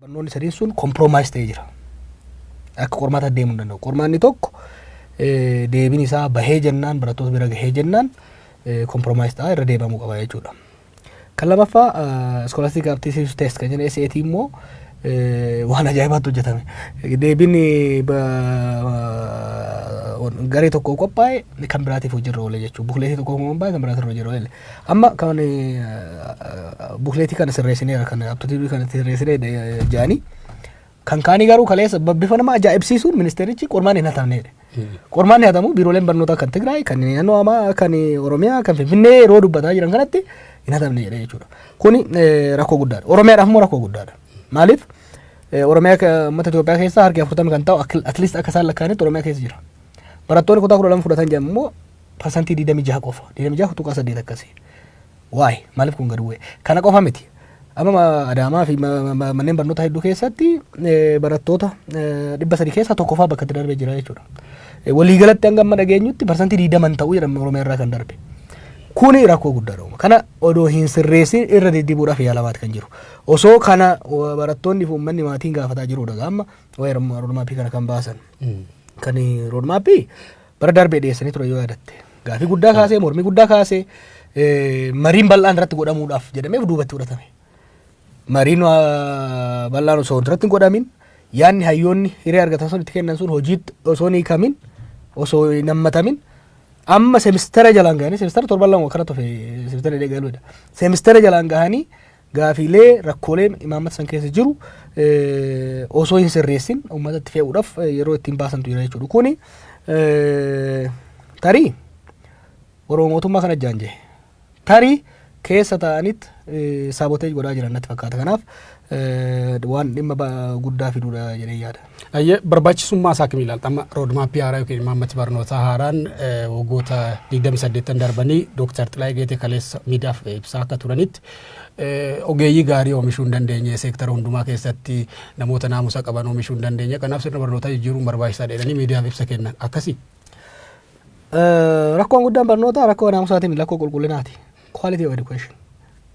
Barnoonni sadiin sun compromise ta'ee jira. Akka qormaata deemuu hin danda'u. Qormaanni tokko deebiin isaa bahee jennaan, barattoota bira gahee jennaan, compromise ta'a, irra deebamuu qaba jechuudha. Kan lamaffaa Scholastic Aptitude Test kan jennu, SAT immoo, waan ajaa'ibaatti hojjetame. Deebiin garee tokko qophaa'e kan biraatiif hojiirra oole jechuudha. Bookletii tokko qophaa'e kan biraatiif hojiirra oole. Amma kan bookletii kana sirreessineera, kan aptitude kana sirreessinee jedhanii, kan kaanii garuu kaleessa bifa nama ajaa'ibsiisuun ministeerichi qormaan hin hatamneedha. Qormaan hin hatamu, biirooleen barnootaa kan Tigraay, kan naannoo Amaa, kan Oromiyaa, kan Finfinnee yeroo dubbataa jiran kanatti hin hatamne jedhe jechuudha. Kuni rakkoo guddaadha. Oromiyaadhaaf immoo rakkoo guddaadha. Maaliif? Oromiyaa uummata Itoophiyaa keessaa harki 40 kan ta'u at least akka isaan lakkaa'anitti Oromiyaa keessa jira. Barattoonni kutaa 12 fudhatan jedhamu immoo 26% qofa. 26.8 akkasii. Waa'ee maaliif kun gadi bu'e? Kana qofa miti. Amma Adaamaa fi manneen barnoota hedduu keessatti barattoota 300 keessaa tokkoffaa bakka itti darbee jira jechuudha. Waliigalatti hanga amma dhageenyutti 20% ta'uu jedhama Oromiyaa irraa kan darbe. Kuni rakkoo guddaadha. Kana odoo hin sirreessin irra deddeebi'uudhaaf yaalamaati kan jiru. Osoo kana barattoonni fi uummanni maatiin gaafataa jirudha amma waa'ee roadmapii kana kan baasan. Kan roadmapii bara darbee dhiyeessanii ture yoo yaadatte. Gaafii guddaa kaasee, mormii guddaa kaasee, mariin bal'aan irratti godhamuudhaaf jedhamee duubatti fudhatame. Mariin bal'aan osoo irratti hin godhamin, yaadni hayyoonni hiree argatan sun itti kennan sun hojiitti osoo hin hiikamin, osoo hin hammatamin, amma semestera jalaan gahanii, semestera torban 2 kana tofe semestera eegaluudha. Semestera jalaan gahanii gaafiilee rakkoolee imaammata san keessa jiru osoo hin sirreessin uummatatti fe'uudhaaf yeroo ittiin baasantu jira jechuudha. Kuni tarii Oromoo mootummaa kana jaanjee tarii keessa ta'anitti sabotage godhaa jiran natti fakkaata. Kanaaf waan dhimma guddaa fiduudha jedhee yaada. Ayyee, barbaachisummaa isaa akkamii ilaalta? Amma roadmapii haaraa yookiin imaammati barnootaa haaraan waggoota 28 darbanii, Dooktar Xilaayee Geetee kaleessa miidiyaaf ibsaa akka turanitti, ogeeyyii gaarii oomishuu hin dandeenye, seektara hundumaa keessatti namoota naamusa qaban oomishuu hin dandeenye, kanaaf sirna barnootaa jijjiiruun barbaachisaadha jedhanii miidiyaaf ibsa kennan. Akkasii? Rakkoon guddaan barnootaa rakkoo naamusaatiin rakkoo qulqullinaati. Quality of education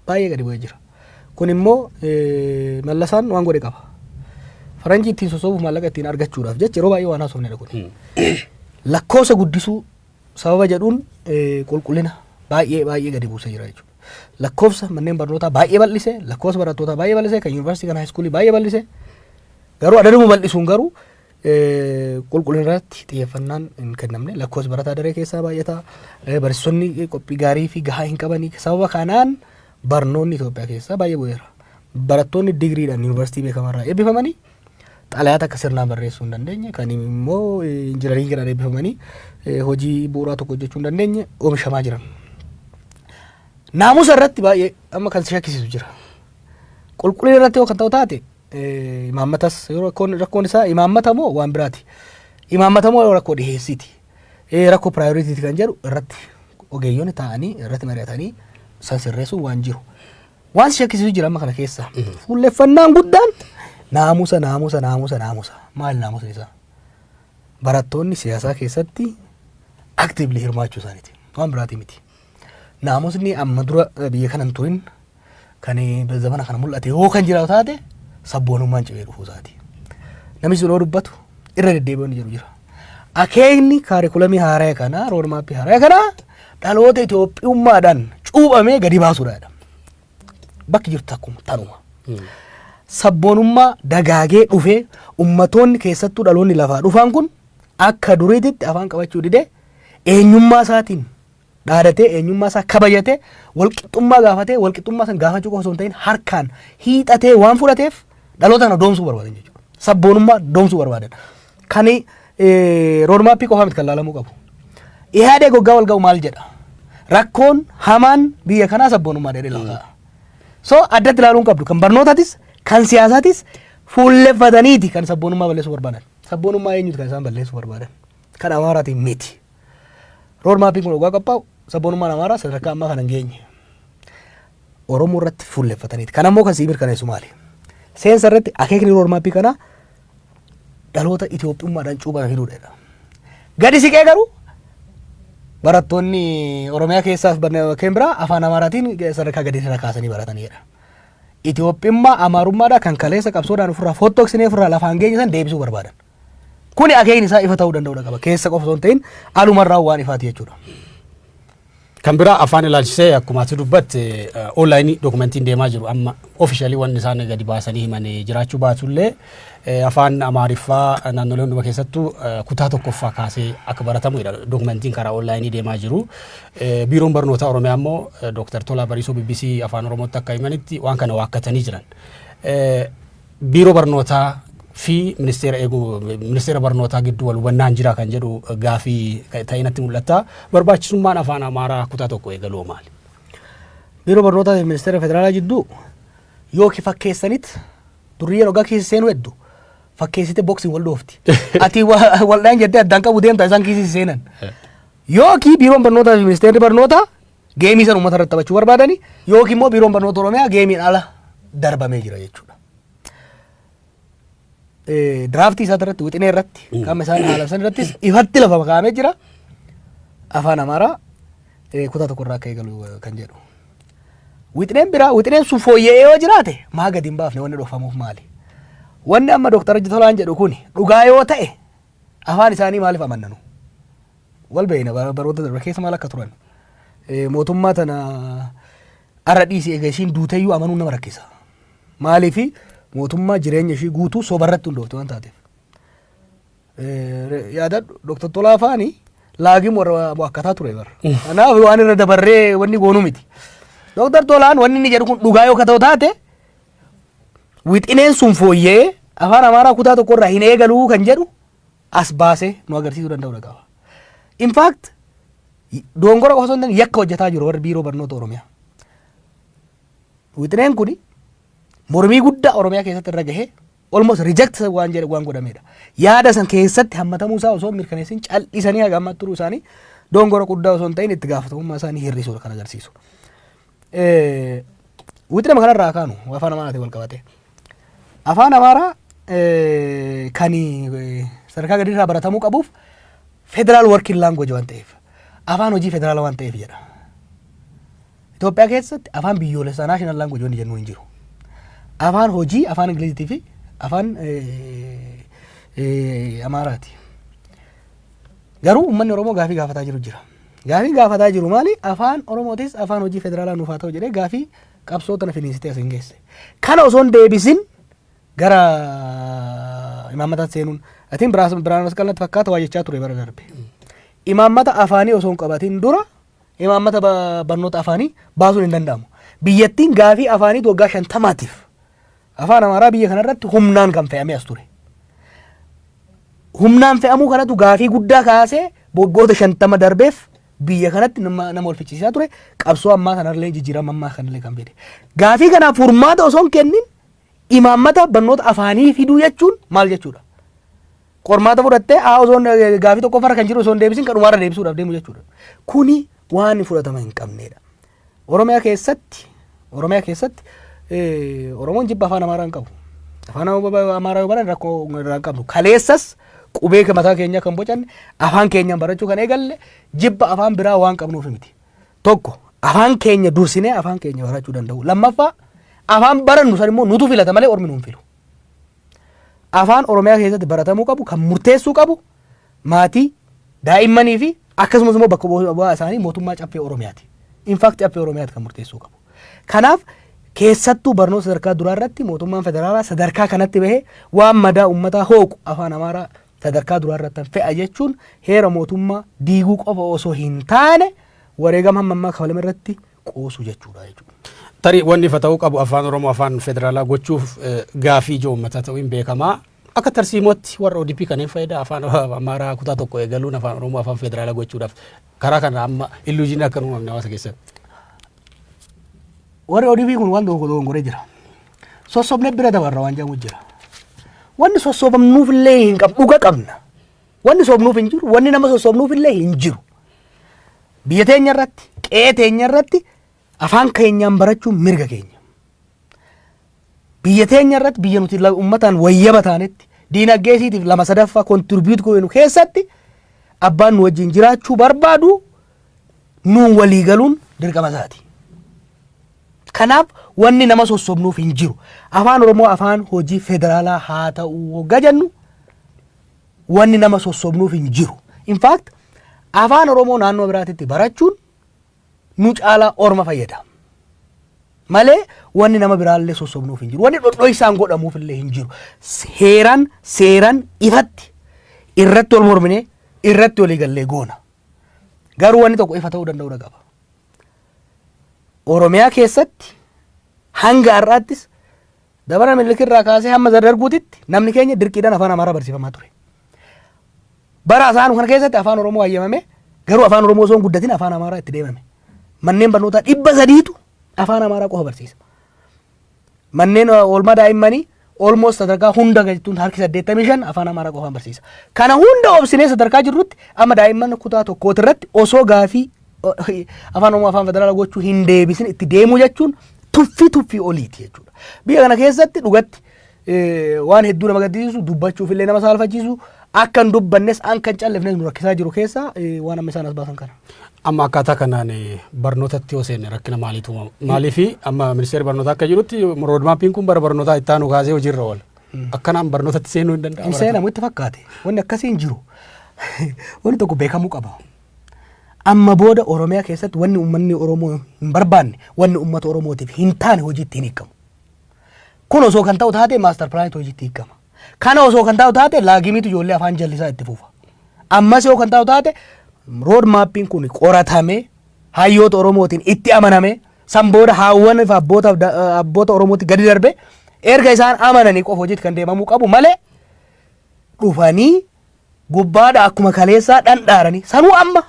baay'ee gadi bu'ee jira. Kun immoo Mallasaan waan godhe qaba. Faranjii ittiin sossoobuuf, maallaqa ittiin argachuudhaaf jecha yeroo baay'ee waan haasofnedha kun. Lakkoofsa guddisuu sababa jedhuun qulqullina baay'ee baay'ee gadi buusee jira jechuudha. Lakkoofsa manneen barnootaa baay'ee bal'ise, lakkoofsa barattootaa baay'ee bal'ise, kan yuunivarsiitii, kan high schoolii baay'ee bal'ise. Garuu adaduma bal'isuun garuu qulqullina irratti xiyyeeffannaan hin kennamne. Lakkoofsa barataa daree keessaa baay'ata, barsiisonni qophii gaarii fi gahaa hin qabanii. Sababa kanaan barnoonni Itoophiyaa keessaa baay'ee bu'eera. Barattoonni digriidhaan yuunivarsiitii beekamarraa eebbifamanii xalayaa takka sirnaan barreessuu hin dandeenye, kan immoo engineeringiidhaan eebbifamanii hojii bu'uuraa tokko hojjechuu hin dandeenye oomishamaa jiran. Naamusa irratti baay'ee amma kan shakkisiisu jira. Qulqullina irratti yoo kan ta'u taate, imaammatas yeroo rakkoon isaa imaammata moo waan biraati? Imaammata moo rakkoo dhiheessiiti? Rakkoo priorityti kan jedhu irratti ogeeyyonni taa'anii irratti mari'atanii san sirreessuun waan jiru. Waan shakkisiisu jira amma kana keessa. Fuulleffannaan guddaan naamusa, naamusa, naamusa, naamusa. Maali naamusni isaa? Barattoonni siyaasaa keessatti actively hirmaachuu isaaniiti. Waan biraatii miti. Naamusni amma dura biyya kana hin turin kan zamana kana mul'ate yoo kan jiraatu taate, sabboonummaan cimee dhufuu isaati. Namni sun yoo dubbatu irra deddeebi'uun jedhu jira. Akeekni curriculumii haaraa kanaa, roadmapii haaraa kanaa, dhaloota Itoophiyummaadhaan cuuphamee gadi baasuudha. Bakki jirtu akkuma tanuma. Sabboonummaa dagaagee dhufee ummatoonni, keessattuu dhaloonni lafaa dhufaan kun, akka duriititti afaan qabachuu didee, eenyummaa isaatiin dhaadatee, eenyummaa isaa kabajatee, walqixxummaa gaafatee, walqixxummaa san gaafachuu qofa osoo hin ta'in harkaan hiixatee waan fudhateef dhaloota kana doomsuu barbaadan jechuudha. Sabboonummaa doomsuu barbaadan. Kan roadmapii qofaa miti kan laalamuu qabu. Ihaadee goggaa wal ga'u maal jedha? Rakkoon hamaan biyya kanaa sabboonummaa jedhee lafa kaa'a. So addatti ilaaluu hin qabdu. Kan barnootaatis kan siyaasaatis fuulleffataniiti kan sabboonummaa balleessuu barbaadan. Sabboonummaa eenyuti kan isaan balleessuu barbaadan? Kan Amaaraatiin miti. Roadmapiin kun dhugaa qophaa'u sabboonummaan Amaaraa sadarkaa ammaa kana hin geenye. Oromoo irratti fuulleffataniiti. Kan ammoo kan sii mirkaneessu maali? Seensa irratti akeekni roadmapii kanaa dhaloota Itoophiyummaadhaan cuuphame fiduudha. Gadi siqee garuu barattoonni Oromiyaa keessaas bakkeen biraa afaan Amaaraatiin sadarkaa gadi irra kaasanii baratanidha. Itoophiyummaa Amaarummaadhaa kan kaleessa qabsoodhaan ofirraa fottoqsinee ofirraa lafaan geenye san deebisuu barbaadan. Kuni akeekni isaa ifa ta'uu danda'uu qaba. Keessa qofa osoo hin ta'in alumarraa waan ifaati jechuudha. Kan biraa afaan ilaalchisee akkuma ati dubbatte, online documentiin deemaa jiru amma officially wanni isaan gadi baasanii himan jiraachuu baatullee, afaan Amaariffaa naannolee hunduma keessattuu kutaa tokkoffaa kaasee akka baratamudha documentiin karaa online deemaa jiru. Biiroon Barnootaa Oromiyaa immoo Dooktar Tolaa Bariisoo BBC Afaan Oromootti akka himanitti waan kana waakkatanii jiran. Biiroo Barnootaa fi ministeera eeguu, ministeera barnootaa gidduu wal hubannaan jira kan jedhu gaafii ta'e natti mul'ata. Barbaachisummaan afaan Amaaraa kutaa tokko eegaluu maali? Biiroo Barnootaa fi Ministeera Federaalaa jidduu yookiin fakkeessanit duriyyeen hoggaa keessa seenuu hedduu fakkeessite boksiin wal dhoofti. Ati waldhaan jettee addaan qabu deemta, isaan kiisii seenan. Yookiin Biiroon Barnootaa fi Ministeerri Barnootaa game san uummata irratti taphachuu barbaadani, yookiin immoo Biiroon Barnoota Oromiyaa gameiin ala darbamee jira jechuudha. Draft isaa irratti, wixinee irratti, qaama isaan haalabsan irrattis ifatti lafa kaa'amee jira. Afaan Amaaraa kutaa tokko irraa akka eegalu kan jedhu. Wixineen biraa, wixineen sun fooyya'ee yoo jiraate, maa gadi hin baafne? Wanni dhokfamuuf maali? Wanni amma Dooktar Tolaan jedhu kuni dhugaa yoo ta'e, afaan isaanii maaliif amannanu? Wal beeyna, baroota darbe keessa maal akka turan. Mootummaa tana arra dhiisii, egaa ishiin duuteyyuu amanuun nama rakkisa. Maaliifi mootummaa jireenya ishii guutuu sobarratti hundoofte waan taateef. Yaadadhu, Dooktar Tolaa faani laagim warra akkataa ture bara. Kanaaf waan irra dabarree wanni goonuu miti. Dooktar Tolaan wanni inni jedhu kun dhugaa yoo ka ta'u taate, wixineen sun fooyya'ee afaan Amaaraa kutaa tokko irraa hin eegaluu kan jedhu as baasee nu agarsiisuu danda'uu qaba. In fact, dogongora qofa osoo hin taane yakka hojjetaa jiru warri Biiroo Barnoota Oromiyaa. Wixineen kuni mormii guddaa Oromiyaa keessatti irra gahee almost reject waan jedhe waan godhamedha. Yaada san keessatti hammatamuu isaa osoo hin mirkaneessin cal'isanii haga ammaatti turuu isaanii dogongora guddaa osoo hin ta'in itti gaafatamummaa isaanii hir'isuudha kan agarsiisu. Wixinema kanarraa kaanu afaan Amaaraatiin wal qabate. Afaan Amaaraa kan sadarkaa gadiirraa baratamuu qabuuf federal working language waan ta'eef, afaan hojii federaala waan ta'eef jedha. Itoophiyaa keessatti afaan biyyoolessaa, national language, wanni jennu hin jiru. Afaan hojii afaan Ingiliziitii fi afaan Amaaraati. Garuu uummanni Oromoo gaafii gaafataa jiru jira. Gaafii gaafataa jiru maali? Afaan Oromootis afaan hojii federaalaa nuuf haa ta'u jedhee gaafii qabsoo tana finiinsitee as hin geesse. Kana osoo hin deebisin gara imaammataatti seenuun atiin biraan masqal natti fakkaata waa jechaa ture bara darbe. Imaammata afaanii osoo hin qabatin dura imaammata barnoota afaanii baasuun hin danda'amu. Biyyattiin gaafii afaaniitu waggaa 50tiif afaan Amaaraa biyya kanarratti humnaan kan fe'amee as ture. Humnaan fe'amuu kanatu gaafii guddaa kaasee waggoota 50 darbeef biyya kanatti nama wal ficcisiisaa ture, qabsoo ammaa kanallee, jijjiirama ammaa kanallee kan fide. Gaafii kanaaf furmaata osoo hin kennin imaammata barnoota afaanii fiduu jechuun maal jechuudha? Qormaata fudhattee haa osoo gaafii tokkoffaarra kan jiru osoo hin deebisin kan dhumaarra deebisuudhaaf deemu jechuudha. Kuni waan fudhatama hin qabnedha. Oromiyaa keessatti Oromoon jibba afaan Amaaraa hin qabu. Afaan Amaaraa yoo baran rakkoo irraa hin qabnu. Kaleessas qubee mataa keenyaa kan bocanne, afaan keenyaan barachuu kan eegalle, jibba afaan biraa waan qabnuuf miti. Tokko, afaan keenya dursinee afaan keenya barachuu danda'u. Lammaffaa, afaan barannu san immoo nutu filata malee ormi nuun filu. Afaan Oromiyaa keessatti baratamuu qabu kan murteessuu qabu maatii, daa'immanii fi akkasumas immoo bakka bu'aa isaanii mootummaa Caffee Oromiyaati. In fact, Caffee Oromiyaati kan murteessuu qabu. Kanaaf keessattuu barnoota sadarkaa duraa irratti mootummaan federaalaa sadarkaa kanatti bahee waan madaa uummataa hooqu afaan Amaaraa sadarkaa duraa irratti fe'a jechuun heera mootummaa diiguu qofa osoo hin taane wareegama hamma ammaa kafalame irratti qoosu jechuudha jechuudha. Tarii wanni ifa ta'uu qabu, afaan Oromoo afaan federaalaa gochuuf gaafii ijoo uummataa ta'uu hin beekamaa. Akka tarsiimootti warra ODP kanneen fayyada afaan Amaaraa kutaa tokko eegaluun afaan Oromoo afaan federaalaa gochuudhaaf karaa kana amma illusion akka hin uumamne hawaasa keessatti. Warri ODP kun waan dogongoree jira. Sossobne bira dabarra waan jedhamu jira. Wanni sossobamnuuf illee hin qabnu, dhuga qabna. Wanni sobnuuf hin jiru, wanni nama sossobnuuf illee hin jiru. Biyya teenya irratti, qe'ee teenya irratti afaan keenyaan barachuun mirga keenya. Biyya teenya irratti, biyya nuti uummataan wayyaba taanetti, diinagdee isiitiif lama sadaffaa contribute goonu keessatti, abbaan nu wajjin jiraachuu barbaadu nuun walii galuun dirqama isaati. Kanaaf wanni nama sossobnuuf hin jiru. Afaan Oromoo afaan hojii federaalaa haa ta'u hoggaa jennu wanni nama sossobnuuf hin jiru. In fact, afaan Oromoo naannoo biraatitti barachuun nu caalaa orma fayyada. Malee wanni nama biraallee sossobnuuf hin jiru. Wanni dhodhoisaan godhamuuf illee hin jiru. Heeraan, seeraan, ifatti irratti wal morminee irratti walii gallee goona. Garuu wanni tokko ifa ta'uu danda'uu qaba. Oromiyaa keessatti hanga har'aattis dabara Minilik irraa kaasee hamma Darguutitti namni keenya dirqiidhaan afaan Amaaraa barsiifamaa ture. Bara isaan kana keessatti afaan Oromoo hayyamame, garuu afaan Oromoo osoo hin guddatin afaan Amaaraa itti deemame. Manneen barnootaa 300tu afaan Amaaraa qofa barsiisa. Manneen oolmaa daa'immanii almost sadarkaa hunda jechuun harki 85 afaan Amaaraa qofaan barsiisa. Kana hunda obsinee sadarkaa jirrutti amma daa'imman kutaa tokkooti irratti osoo gaafii afaan Oromoo afaan federaalaa gochuu hin deebisin itti deemuu jechuun tuffii tuffii oliiti jechuudha. Biyya kana keessatti dhugatti waan hedduu nama gaddisiisu, dubbachuuf illee nama saalfachiisu, akka hin dubbannes akka hin callifnes nu rakkisaa jiru keessaa waan amma isaan as baasan kana. Amma akkaataa kanaan barnootatti yoo seenne rakkina maaliitu uumama? Maaliifi amma ministeerri barnootaa akka jirutti roadmapiin kun bara barnootaa itti aanu kaasee hojiirra oola. Akkanaan barnootatti seenuu hin danda'amu. Hin seenamu itti fakkaate. Wanni akkasii hin jiru. Wanni tokko beekamuu qaba. Amma booda Oromiyaa keessatti wanni uummanni Oromoo hin barbaanne, wanni uummata Oromootiif hin taane hojiitti hin hiikamu. Kun osoo kan ta'u taate master planiitu hojiitti hiikama. Kana osoo kan ta'u taate laagimiitu ijoollee afaan jallisaa itti fufa. Ammas yoo kan ta'u taate road mapiin kun qoratamee, hayyoota Oromootiin itti amaname, san booda haawwan fi abboota Oromootti gadi darbe, erga isaan amananii qofa hojiitti kan deemamuu qabu malee dhufanii gubbaadha akkuma kaleessaa dhandhaaranii sanuu amma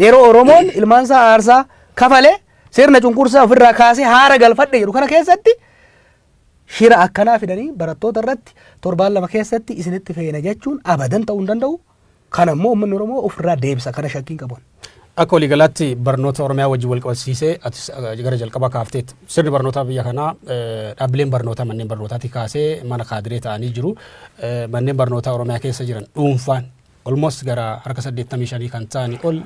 yeroo Oromoon ilmaan isaa aarsaa kafalee sirna cunqursaa ofirraa kaasee haara galfadhe jedhu kana keessatti shira akkanaa fidanii barattoota irratti torbaan 2 keessatti isinitti feena jechuun abadan ta'uu hin danda'u. Kana immoo uummanni Oromoo ofirraa deebisa, kana shakkiin qabu. Akka waliigalaatti barnoota Oromiyaa wajjin wal qabsiisee atis gara jalqabaa kaafteetti. Sirni barnootaa biyya kanaa, dhaabbileen barnootaa manneen barnootaatti kaasee mana kaadiree ta'anii jiru. Manneen barnootaa Oromiyaa keessa jiran dhuunfaan almost gara harka 85 kan ta'anii ol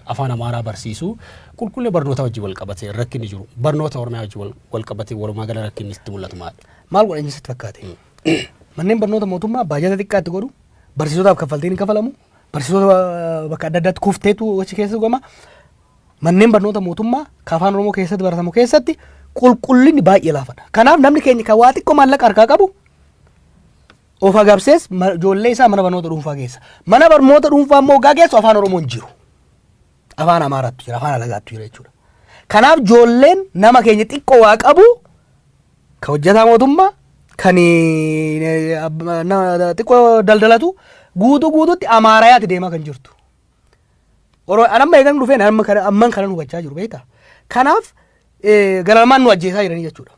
afaan Amaaraa barsiisu. Qulqullina barnootaa wajjin wal qabatee rakkinni jiru. Barnoota Oromiyaa wajjin wal qabatee walumaa gala rakkinni itti mul'atu maali? Maal godhan sitti fakkaate? Manneen barnoota mootummaa baajata xiqqaatti godhu, barsiisotaaf kaffaltiin hin kafalamu, barsiisota bakka adda addaatti kufteetu achi keessa gama. Manneen barnoota mootummaa ka afaan Oromoo keessatti baratamu keessatti qulqullinni baay'ee laafadha. Kanaaf namni keenya kan waa xiqqoo maallaqa harkaa qabu of agabsees ijoollee isaa mana barnoota dhuunfaa keessa. Mana barnoota dhuunfaa immoo hoggaa geessu afaan Oromoo hin jiru. Afaan Amaaraatu jira, afaan alagaatu jira jechuudha. Kanaaf ijoolleen nama keenya xiqqoo waa qabu, kan hojjetaa mootummaa, kan xiqqoo daldalatu guutuu guutuutti Amaarayaatti deemaa kan jirtu. Anamma eegan dhufeen amman kanan hubachaa jiru beektaa. Kanaaf garalmaan nu ajjeesaa jiranii jechuudha.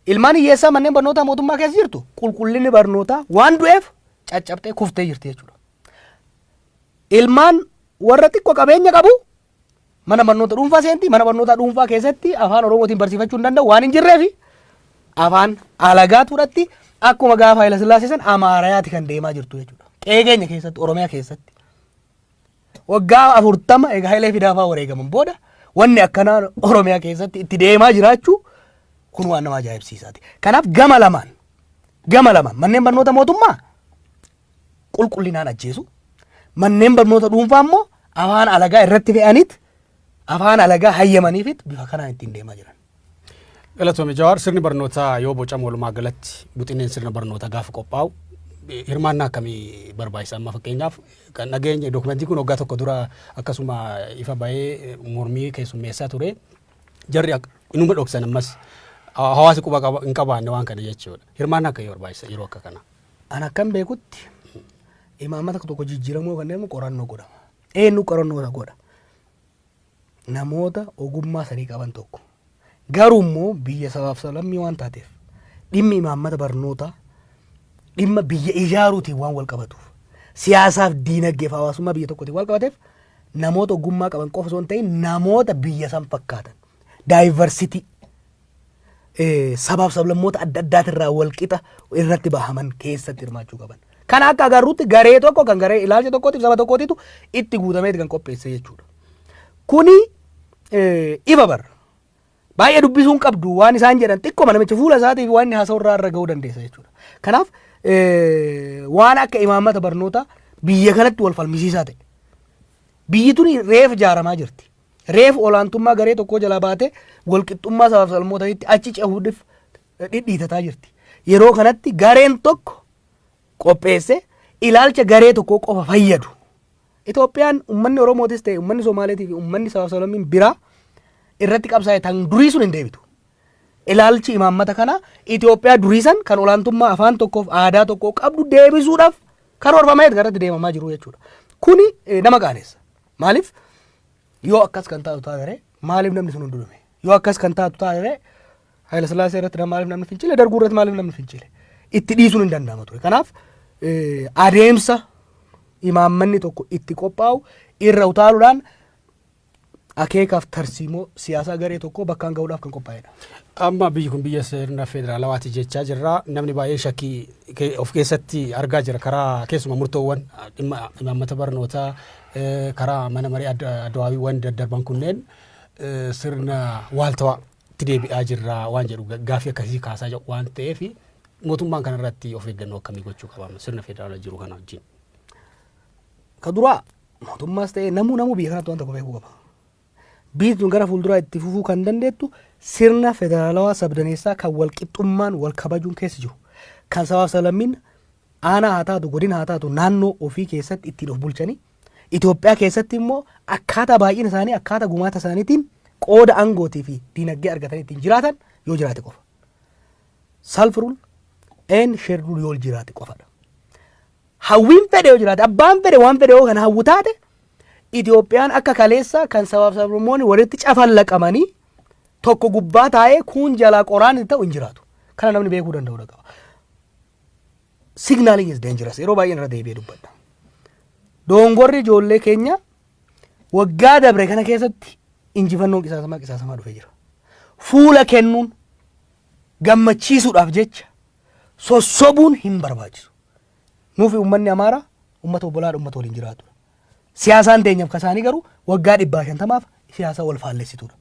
Ilmaan hiyyeessaa manneen barnootaa mootummaa keessa jirtu qulqullinni barnootaa waan du'eef caccabtee kuftee jirti jechuudha. Ilmaan warra xiqqoo qabeenya qabu mana barnoota dhuunfaa seenti. Mana barnoota dhuunfaa keessatti afaan Oromootiin barsiifachuu hin danda'u waan hin jirreefi afaan alagaa fudhatti, akkuma gaafa Haayila Sillaasee san Amaarayaati kan deemaa jirtu jechuudha. Qe'ee keenya keessatti, Oromiyaa keessatti. Waggaa 40 egaa Hayilee Fidaafaa wareegaman booda wanni akkanaa Oromiyaa keessatti itti deemaa jiraachuu kun waan nama ajaa'ibsiisaati. Kanaaf gama lamaan manneen barnoota mootummaa qulqullinaan ajjeesu, manneen barnoota dhuunfaa immoo afaan alagaa irratti fe'aniit, afaan alagaa hayyamaniifit bifa kanaan ittiin deemaa jiran. Galatoome Jawaar, sirni barnootaa yoo bocamu, walumaa galatti buxineen sirna barnootaa gaafa qophaa'u hirmaannaa akkamii barbaachisa? Amma fakkeenyaaf kan dhageenye dookumentiin kun waggaa tokko dura akkasuma ifa bahee mormii keessummeessaa ture. Jarri inuma dhoksan, ammas hawaasi quba hin qabaanne waan kana jechuudha. Hirmaannaa akkamii barbaachisa yeroo akka kana? An akkan beekutti imaammata tokko jijjiiramuu kan deemu qorannoo godhama. Eenyu qorannoo godha? Namoota ogummaa sanii qaban tokko. Garuu immoo biyya sabaaf sablammii waan taateef dhimmi imaammata barnootaa dhimma biyya ijaaruutiin waan wal qabatuuf, siyaasaaf diinagdeef hawaasummaa biyya tokkootiin wal qabateef, namoota ogummaa qaban qofa osoo hin ta'in namoota biyya san fakkaatan, diversity, sabaaf sablammoota adda addaatirraa wal qixa irratti bahaman keessatti hirmaachuu qaban. Kana akka agarruutti garee tokko kan garee ilaalcha tokkootiif saba tokkootiitu itti guutameeti kan qopheesse jechuudha. Kuni ifa bara. Baay'ee dubbisuu hin qabdu, waan isaan jedhan xiqqooma namicha fuula isaatiif waan inni haasa'u irraa irra ga'uu dandeessa jechuudha. Kanaaf waan akka imaammata barnootaa biyya kanatti wal falmisiisaa ta'e. Biyyi tuni reef ijaaramaa jirti. Reef olaantummaa garee tokkoo jalaa baatee walqixxummaa sabaaf sablammootaatti achi cehuudhaaf dhidhiitataa jirti. Yeroo kanatti gareen tokko qopheesse ilaalcha garee tokkoo qofa fayyadu. Itoophiyaan uummanni Oromootis ta'e uummanni Somaaleetii fi uummanni sabaaf sablammiin biraa irratti qabsaa'e tan durii sun hin deebitu. Ilaalchi imaammata kana Itoophiyaa durii san kan olaantummaa afaan tokkoof aadaa tokkoo qabdu deebisuudhaaf karoorfamee garatti deemamaa jiru jechuudha. Kuni nama qaanessa. Maaliif yoo akkas kan taatu taate, maaliif namni sun hundi dhume? Yoo akkas kan taatu taate, Haayila Sillaasee irratti maaliif namni fincile? Darguu irratti maaliif namni fincile? Itti dhiisuun hin danda'ama ture. Kanaaf adeemsa imaammanni tokko itti qophaa'u irra utaaluudhaan akeekaaf tarsiimoo siyaasaa garee tokkoo bakkaan gahuudhaaf kan qophaa'edha. Amma biyyi kun biyya sirna federaalawaati jechaa jirra. Namni baay'een shakkii of keessatti argaa jira karaa keessumaa murtoowwan dhimma imaammata barnootaa, karaa mana maree addawaabiiwwan daddarban kunneen sirna waaltawaatti deebi'aa jirra waan jedhu gaaffii akkasii kaasaa jiru waan ta'eef, mootummaan kanarratti of eeggannoo akkamii gochuu qaba sirna federaalaa jiru kana wajjin? Ka duraa mootummaas ta'ee namuu biyya kanatti waan tokko beekuu qaba. Biyyi tun gara fuulduraa itti fufuu kan dandeettu sirna federaalawaa sabdaneessaa kan wal qixxummaan wal kabajuun keessa jiru. Kan sabaaf sablammiin aanaa haa taatu, godina haa taatu, naannoo ofii keessatti ittiin of bulchanii, Itoophiyaa keessatti immoo akkaataa baay'ina isaanii, akkaataa gumaata isaaniitiin qooda aangootii fi diinagdee argatanii ittiin jiraatan yoo jiraate qofa. Self rule and shared rule yoo jiraate qofadha. Hawwiin fedhe yoo jiraate, abbaan fedhe waan fedhe yoo kan hawwu taate, Itoophiyaan akka kaleessa kan sabaaf sablammoonni walitti cafallaqamanii tokko gubbaa taa'ee kuun jalaa qoraan itti ta'u hin jiraatu. Kana namni beekuu danda'uu qaba. Signaling is dangerous. Yeroo baay'een irra deebi'ee dubbadha. Dongorri ijoollee keenya waggaa dabre kana keessatti injifannoon qisaasamaa qisaasamaa dhufee jira. Fuula kennuun gammachiisuudhaaf jecha sossobuun hin barbaachisu. Nuufi uummanni Amaaraa uummata obbolaadha, uummata waliin jiraatudha. Siyaasaan teenyaaf kasaanii garuu waggaa 150f siyaasa wal faallessituudha.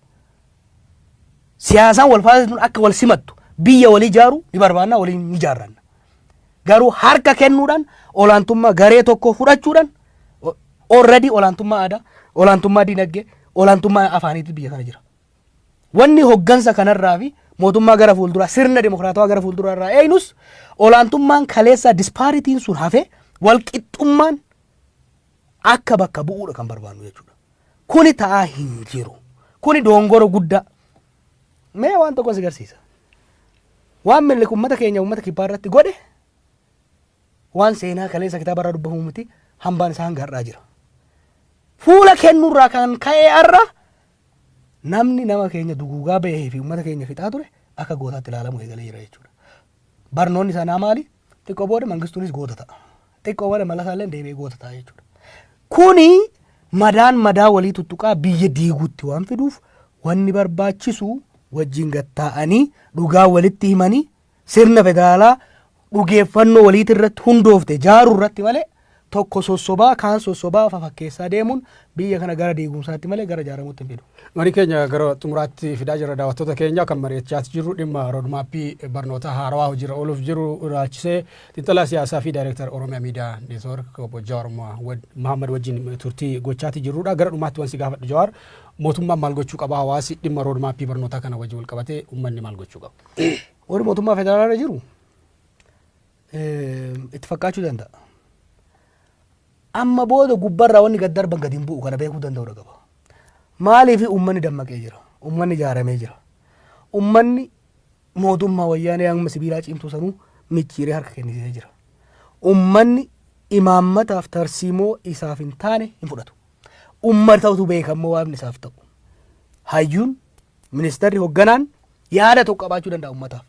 Siyaasaan wal faallessituun akka wal simattu, biyya walii ijaaru ni barbaanna, waliin ni ijaarranna. Garuu harka kennuudhaan, olaantummaa garee tokko fudhachuudhaan, already olaantummaa aadaa, olaantummaa dinagdee, olaantummaa afaaniitu biyya kana jira. Wanni hoggansa kanarraa fi mootummaa gara fuulduraa, sirna dimokiraatawaa gara fuulduraa irraa eenyus, olaantummaan kaleessaa disparityn sun hafee walqixxummaan akka bakka bu'uudha kan barbaannu jechuudha. Kuni ta'aa hin jiru. Kuni dongora guddaa. Mee waan tokko si garsiisa. Waan Minilik uummata keenya, uummata kibbaa irratti godhe waan seenaa kaleessa kitaaba irraa dubbamu miti, hambaan isaa hanga har'aa jira. Fuula kennuurraa kan ka'e har'a namni nama keenya duguugaa bahee fi uummata keenya fixaa ture akka gootaatti ilaalamu eegalee jira jechuudha. Barnoonni sanaa maali? Xiqqoo booda Mangistuunis goota ta'a. Xiqqoo booda Mallasaallee deebi'ee goota ta'a jechuudha. Kuni madaan madaa walii tuttuqaa biyya diiguutti waan fiduuf, wanni barbaachisu wajjin gattaa'anii dhugaa walitti himanii sirna federaalaa dhugeeffannoo waliiti irratti hundoofte jaaruu irratti malee, tokko sossobaa kaan sossobaa fafakkeessaa deemuun biyya kana gara diigumsaatti malee gara ijaaramuutti hin fidu. Marii keenya gara xumuraatti fidaa jira. Daawwattoota keenya, kan mari'achaa jirru dhimma roadmapii barnoota haarawaa hojiirra ooluuf jiru ilaalchisee xiinxalaa siyaasaa fi daayireektar Oromiyaa Miidiyaa Neetwoork obbo Jawaar Mohammad wajjin turtii gochaati jirrudha. Gara dhumaatti wanti gaafadhu, Jawaar, mootummaan maal gochuu qaba? Hawaasi dhimma roadmapii barnootaa kana wajjin wal qabatee uummanni maal gochuu qaba? Warri mootummaa federaalaa irra jiru itti fakkaachuu danda'a. Amma booda gubbarraa wanni gad darban gad hin bu'u, kana beekuu danda'uu qaba. Maaliif? Uummanni dammaqee jira. Uummanni ijaaramee jira. Uummanni mootummaa wayyaanee amma sibiilaa cimtuu sanuu micciiree harka kennisiisee jira. Uummanni imaammataaf tarsiimoo isaaf hin taane hin fudhatu. Uummatatu beekammoo waan isaaf ta'u. Hayyuun, ministeerri, hoogganaan yaada tokko qabaachuu danda'a uummataaf.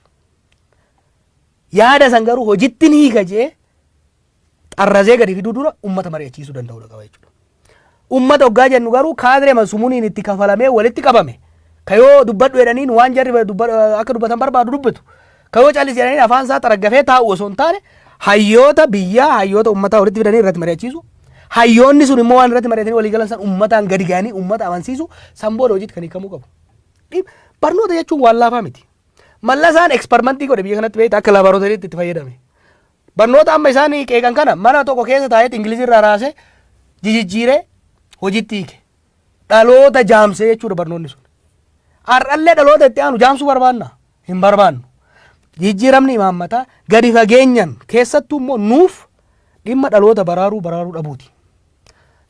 Yaada san garuu hojitti ni hiika jee xarrazee gadi fiduu dura uummata mari'achiisuu danda'uu qaba jechuudha. Uummata hoggaa jennu garuu kaadiree sumuuniin itti kafalamee walitti qabame, ka yoo dubbadhu jedhaniin waan jarri akka dubbatan barbaadu dubbatu, ka yoo callisi jedhaniin afaan isaa xaraggafee taa'u osoo hin taane, hayyoota biyyaa, hayyoota uummataa walitti fidanii irratti mari'achiisu. Hayyoonni sun immoo waan irratti mari'atanii walii galan san uummataan gadi ga'anii uummata amansiisu, san booda hojiitti kan hiikamuu qabu. Barnoota jechuun waan laafaa miti. Mallasaan experiment godhe biyya kanatti, beektaa, akka laaboratoriitti itti fayyadame. Barnoota amma isaan qeeqan kana mana tokko keessa taa'eet Ingilizii irraa raasee jijjiiree hojiitti hiike. Dhaloota jaamsee jechuudha barnoonni sun. Har'allee dhaloota itti aanu jaamsuu barbaanna? Hin barbaannu. Jijjiiramni imaammataa gadi fageenyan keessattuu immoo nuuf dhimma dhaloota baraaruu baraaruu dhabuuti.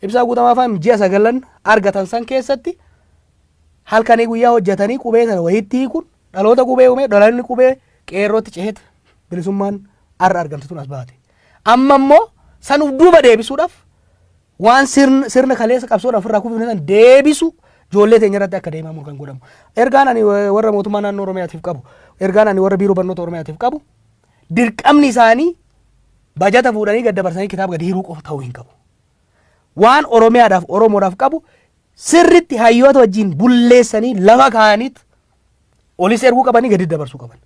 Ibsaa Guutamaa fa'aa ji'a 9 argatan san keessatti halkanii guyyaa hojjetanii qubee sana wayitti hiikuun dhaloota qubee uume. Dhaloonni qubee qeerrootti ceheet bilisummaan har'a argamte tun as baate. Amma immoo sanuuf duuba deebisuudhaaf waan sirna kaleessa qabsoodhaaf ofirraa kuufne san deebisu ijoollee teenya irratti akka deemamu kan godhamu. Ergaan ani warra mootummaa naannoo Oromiyaatiif qabu, ergaan ani warra biiroo barnoota Oromiyaatiif qabu, dirqamni isaanii bajata fuudhanii gad dabarsanii kitaaba gadi hiruu qofa ta'uu hin qabu. Waan Oromiyaadhaaf Oromoodhaaf qabu sirritti hayyoota wajjin bulleessanii lafa kaa'aniit olis erguu qabanii gadi dabarsuu qaban.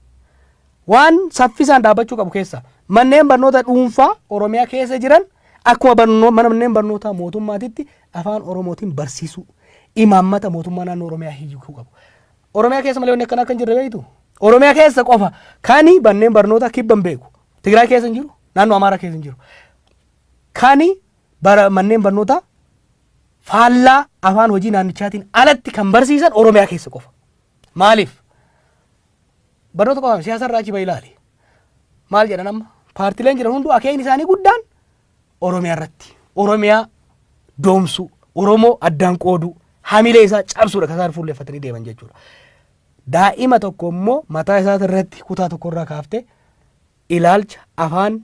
Waan saffisaan dhaabbachuu qabu keessa manneen barnoota dhuunfaa Oromiyaa keessa jiran akkuma mana manneen barnootaa mootummaatitti afaan Oromootiin barsiisuu imaammata mootummaa naannoo Oromiyaa hiikuu qabu. Oromiyaa keessa malee wanni akkanaa akka hin jirre beektu. Oromiyaa keessa qofa kani manneen barnootaa kibban beeku. Tigraay keessa hin jiru, naannoo Amaaraa keessa hin jiru. Kani bara manneen barnootaa faallaa afaan hojii naannichaatiin alatti kan barsiisan Oromiyaa keessa qofa. Maaliif? Barnoota qofaaf siyaasa irraa achi bahi ilaali. Maal jedhan amma? Paartileen jiran hunduu akeekni isaanii guddaan Oromiyaa irratti. Oromiyaa doomsuu, Oromoo addaan qooduu, hamilee isaa cabsuudha kan isaan fuulleeffatanii deeman jechuudha. Daa'ima tokko immoo mataa isaa irratti kutaa tokko irraa kaaftee ilaalcha afaan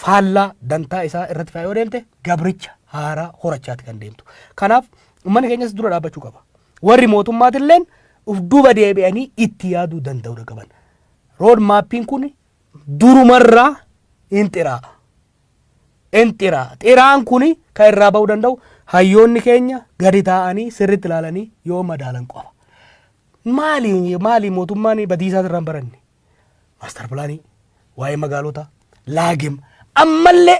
faallaa dantaa isaa irratti fe'aa yoo deemte gabricha haaraa horachaati kan deemtu. Kanaaf uummanni keenyas dura dhaabbachuu qaba. Warri mootummaatilleen uf duuba deebi'anii itti yaaduu danda'uu qaban. Road mapiin kun durumarraa hin xiraa'a. In xiraa'a. Xiraan kun kan irraa ba'uu danda'u hayyoonni keenya gadi taa'anii sirriitti ilaalanii yoo madaalan qofa. Maali maali mootummaan badiisaa irraa hin baranne? Master planii, waa'ee magaalotaa, laagim ammallee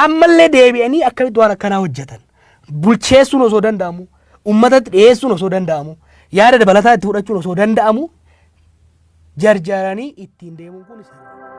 ammallee deebi'anii akkamitti waan akkanaa hojjetan? Bulcheessuun osoo danda'amu, uummatatti dhiyeessuun osoo danda'amu, yaada dabalataa itti fudhachuun osoo danda'amu, jarjaranii ittiin deemuun kun sirrii.